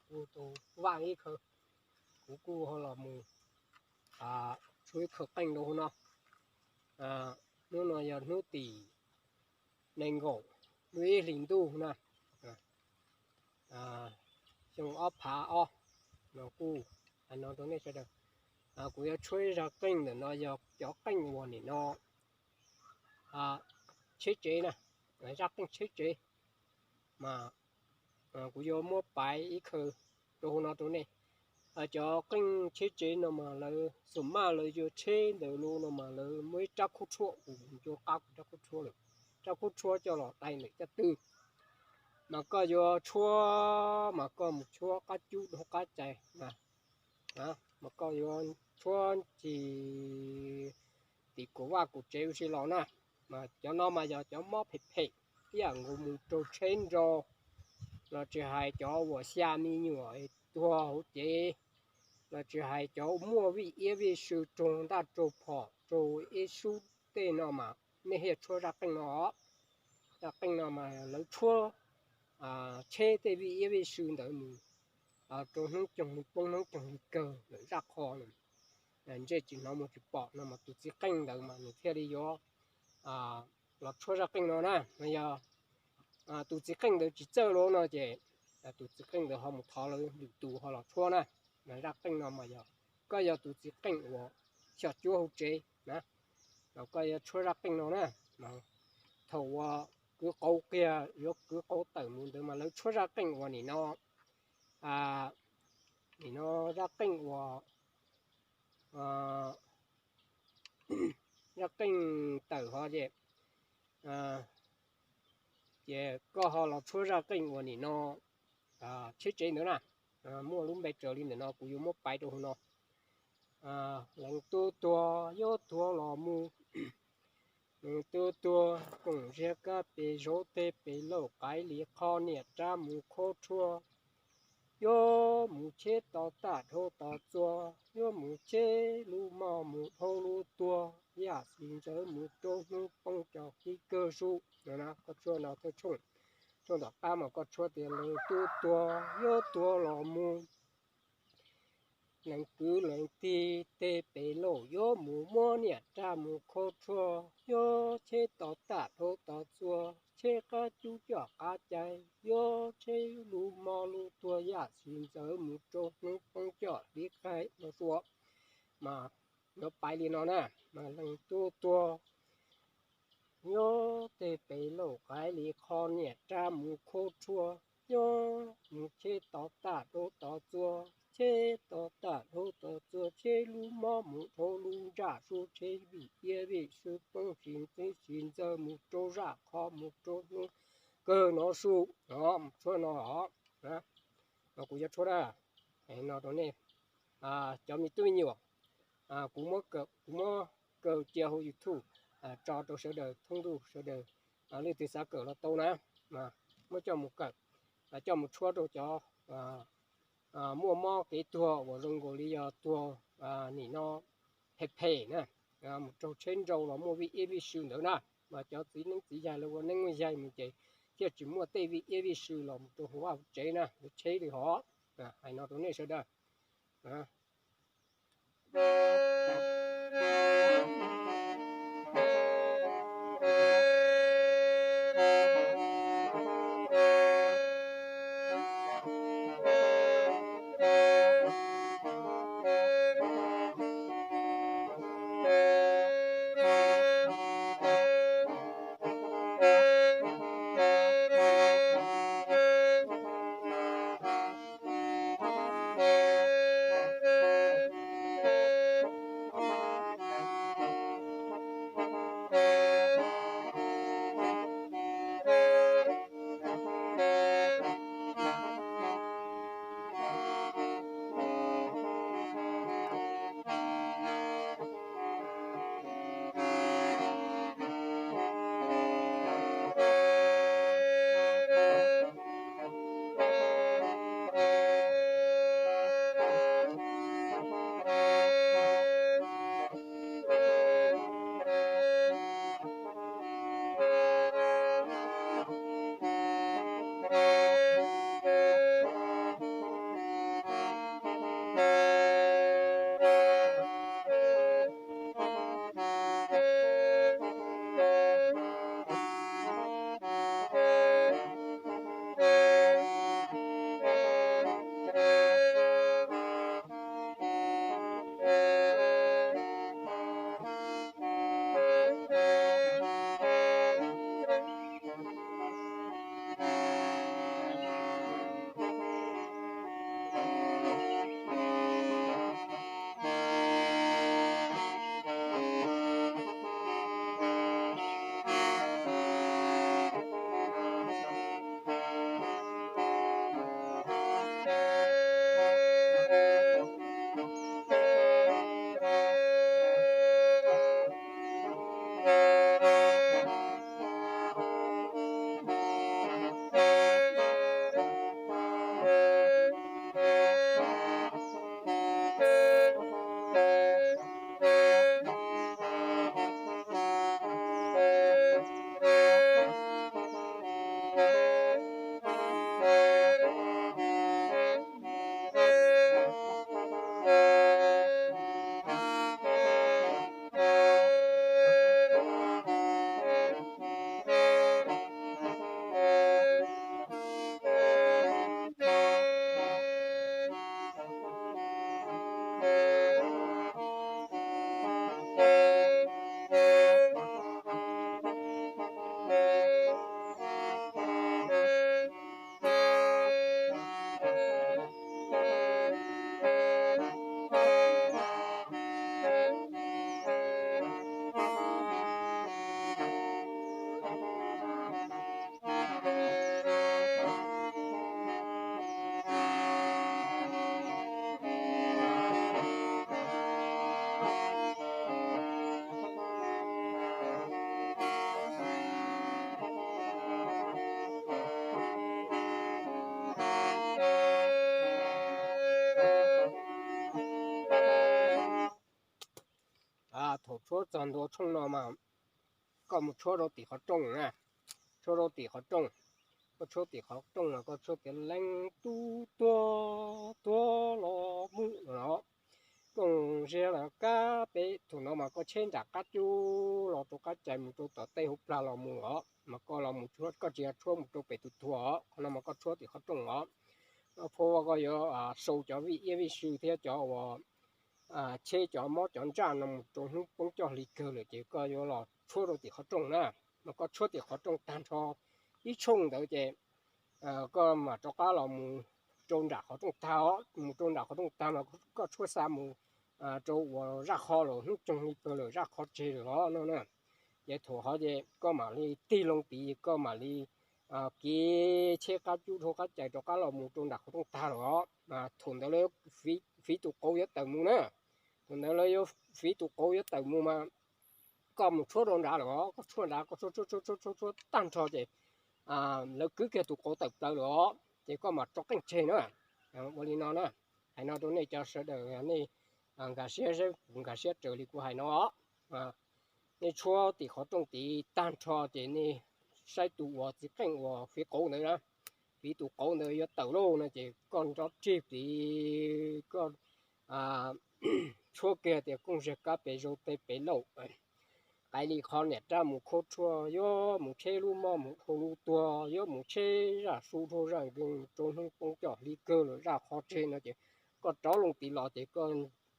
kuv tus vaj ib khaw, kuv kuj ho los mus tshuab ib khaw qeej rau hauv no. Hnub no yog hnub tim nees nkaum lub ib hlis ntuj na, xyoo ob phav ob no kuj hais no rau nej sawv daws. Kuv yuav tshuab zaj qeej ntawm no yog cov qeej uas nim no tsheb tsev na, zaj qeej tsheb tsev mas kuv yuav muab paiv ib khaw rau hauv no rau nej. Cov qeej tsheb tsev no mas lawv xum maj lawv yuav tsheb ntawd los no mas lawv muaj ib rab khub tshuab, kuv ncua qab kuv rab khub tshuab lawm. Rab khub tshuab coj los dai ntawm caj tw, mas koj yuav tshuab mas koj mus tshuab qab cub rau qab cais na, mas koj yuav tshuab ncig tim kuv vaj kuv tsev ua si los na. Mas cov no mas yog cov mob phem phem, ib yam nkaus mus raug tsheb nrau, los tsis hais cov uas xya me nyuam tuag hauv cev, los tsis hais cov muaj vij iab vij sw raug ntaj raug phom raug ib sub tej no mas nej thiaj tshuab zaj qeej no. Zaj qeej no mas lawv tshuab tsheb tej vij iab vij sw ntawd mus rau hnub coog li poob hnub coog li kawg lawm zaj qho no. Ntsej tsis hnov muag tsis pom no mas tus txiv qeej ntawd mas nws thiaj li yuav los tshuab zaj qeej no na. Yog tus txiv qeej ntawd tsis txawj los no ces tus txiv qeej ntawd ho mus thov lawv lwm tus ho los tshuab na. Mas zaj qeej no mas yog koj yog tus txiv qeej uas xyom cuab hauv tsev na, los koj yuav tshuab zaj qeej no na. Thaum uas kwv qauv kiag yuav kwv qauv tawm mus ntawd mas lawv tshuab zaj qeej uas nim no, nim no zaj qeej uas zaj qeej tawm ho ces, ces koj ho los tshuab zaj qeej uas nim no tsheb tsev ntawd na. Muaj lub npe raws li ntawm no kuv yuav muab paiv rau hauv no. Leej tub tuag yuav tuag los mus, leej tub tuag koom ziab kab pes zaub teg pes laum qaib li qho niam rab mus khaub tshuaj, yuav mus cheb tod tag dhau tod txua, yuav mus cheb lub moj mus dhau lub tuag, yam xis ntxawv mus rau hnub poob cov kib kawg su. Koj tshuab no thawj tshooj, tshooj tom qab mas koj tshuab tias leej tub tuag yuav tuag los mus, leej kwv leej tij teg pes laum yuav mus muab niam rab mus khaub tshuaj, yuav cheb tod tag dhau tod txua, cheb qab cub coj qab cais, yuav cheb lub moj lub tuag, yam xis ntxawv mus rau hnub poob coj li qaib no sua. Mas yuav paiv li no na. Mas leej tub tuag yuav teg pes laum qaib li qho niam rab mus khaub tshuaj, yuav mus cheb tod tag dhau tod txua, cheb tod tag dhau tod txua, cheb lub moj mus dhau lub ntsaj su, cheb vij iab vij sw poob xis ntxwv xis ntxawg mus rau zaj qho mus rau hnub kawg no su. Tshuab no os, no kuv yuav tshuab na, no rau nej cov me tub me nyuam, kuv muab, kuv muab kaw cia hauv YouTube tso rau sawv daws thoob ntuj sawv daws, leej twg xav kawm los tau na, muab coj mus kawm, coj mus tshuab rau cov muaj mob kev tuag uas zoo nkaus li yog tuag nim no phem phem na, mus raug tsheb nrau los muaj vij iab vij sw ntawd na, mas cov txiv neeb txiv yaig lawv ua neeb ua yaig mus ces thiaj tsis muaj tej vij iab vij sw los mus rau hauv vaj hauv tsev na, lawv tsheb li hov. Hais no rau nej sawv daws. Thaum tshuab txog ntua tshooj no mas koj mus tshuab rau tim qhov rooj na, tshuab rau tim qhov rooj. Koj tshuab tim qhov rooj los koj tshuab tias leej tub tuag tuag los mus no, kooj ziab los kab pem. Thaum no mas koj tsheb nram qab cub los rau qab cais mus rau tom tej hauv plag los mus os, mas koj los mus tshuab, koj tsis yog tshuab mus rau pem tus tuag os. Qhov no mas koj tshuab tim qhov rooj os. Phua koj yuav sau cov vij iab vij sw thiab cov uas tsheb cov mob cov ntsaj no mus rau hnub poob coj hli kawg lawm ces koj yuav los tshuab rau tim qhov rooj na. Mas koj tshuab tim qhov rooj tag nrho ib tshooj ntawd ces koj mam rov qab los mus rau nram qhov rooj tag os. Mus rau nram qhov rooj tag mas koj tshuab xa mus rau uas zaj qhov lawm, hnub poob coj hli kawg lawm, zaj qhov tseg lawm os no na. Ces thaum hov ces koj mam li tig loo tid, koj mam li kiv tsheb qab cub dhau qab cais rov qab los mus rau nram qhov rooj tag lawm os. Thaum ntawd lawv fiv tus qauv yuav tawm mus na. Thaum ntawd lawv yuav fiv tus qauv yuav tawm mus mas koj mus tshuab rau nrad lawm os. Koj tshuab nrad, koj tshuab tshuab tshuab tshuab tag nrho ces lawv kwv kiag tus qauv tawm plaws lawm os, ces koj mam rov qeej tseg na. Ua li no na, hais no rau nej cov sawv daws, nej nkag siab, kuv nkag siab raws li kuv hais no os. Nej tshuab tim qhov rooj tid tag nrho ces nej saib tus uas txiv qeej uas fiv qauv ntawd na, fiv tus qauv ntawd yuav tawm lauj no ces koj nrov rig tid, koj tshuab kiag tias kooj ziag kab pem zaug tej pem lauj. Qaib li qhov niam rab mus khuab tshuaj, yuav mus tsheb lub mob mus dhau lub tuag, yuav mus tsheb zaj su dhau zaj nkeeg mus rau hnub poob coj hli kawg lawm zaj qhov tseg no ces koj rov loo tid los ces koj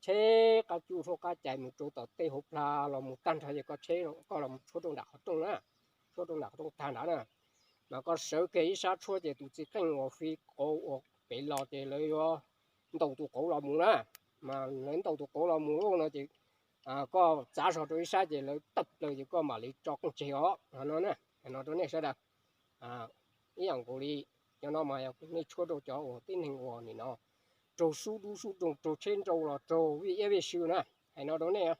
tsheb qab cub tshuab qab cais mus rau tom tej hauv plag los mus tag nrho ces koj tsheb, koj los tshuab rau nram qhov rooj na, tshuab rau nram qhov rooj tag nrad na. Mas koj sawv kiag ib sab tshuab ces tus txiv qeej uas fiv qauv uas pem los ces lawv yuav ntaus tus qauv los mus na. Mas lawv ntaus tus qauv los mus lauj no ces koj txav zog rau ib sab ces lawv tawm plaws ces koj mam li rov qeej tseg os no na. No rau nej sawv daws ib yam nkaus li cov no mas yog nej tshuab rau cov uas tib neeg uas nim no raug sub dub sub doog, raug tsheb nrau los raug vij iab vij sw na. Hais no rau nej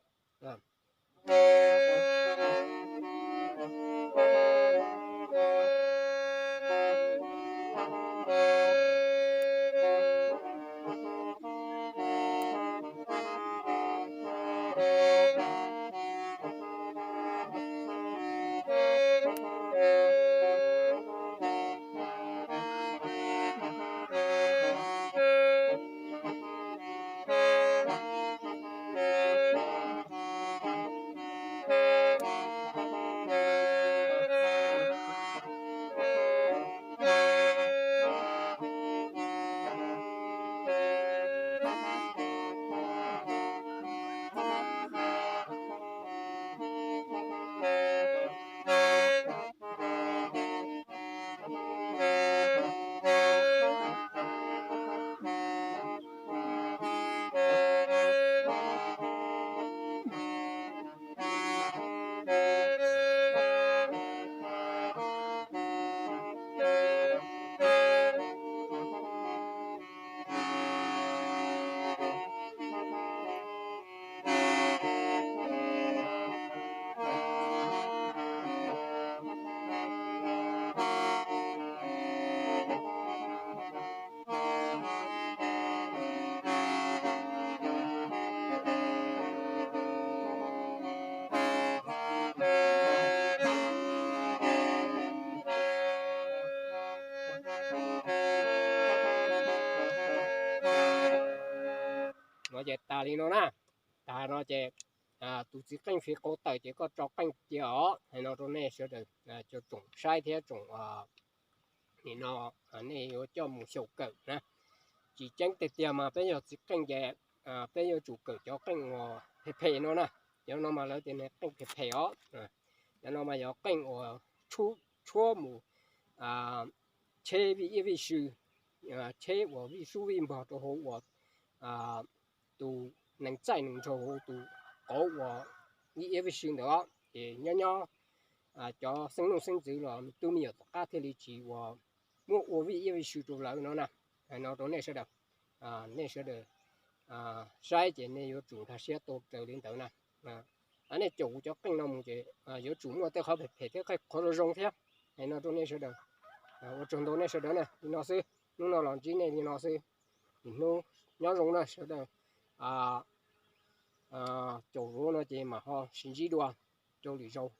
Ces tas li no na, tas no ces tus txiv qeej fiv qau tawm ces koj tso qeej cia os. Hais no rau nej sawv daws tsoom saib thiab tsoom nim no nej yuav coj mus xyaum kawm na. Tsis tseeb tiag tiag mas peb yog txiv qeej ces peb yuav tsum kawm cov qeej uas phem phem no na. Cov no mas lawv tias qeej phem phem os. Cov no mas yog qeej uas tshuab mus cheb vij iab vij sw, cheb uas vij sub vij npog rau hauv uas tus nees txaij nees nraug hauv tus qauv uas vij iab vij sw ntawd os. Ces nyob nyob cov xeeb leej xeeb ntxwv los tub me nyuam tom qab thiaj li tsis uas muab ua vij iab vij sw rau lawv no na. Hais no rau nej sawv daws, nej sawv daws saib ces nej yuav tsum nkag siab tau raws li ntawd na. Nej caum kuv cov qeej no mus ces yuav tsum muaj tej qhov phem phem thiab qhov zoo zoo thiab. Hais no rau nej sawv daws, ua tsaug ntau nej sawv daws na. Li no xwb, hnub no los ntsib nej li no xwb. Hnub nyob zoo na sawv daws. Caum zoo no ces mam ho sib ntsib dua rau lwm zaus.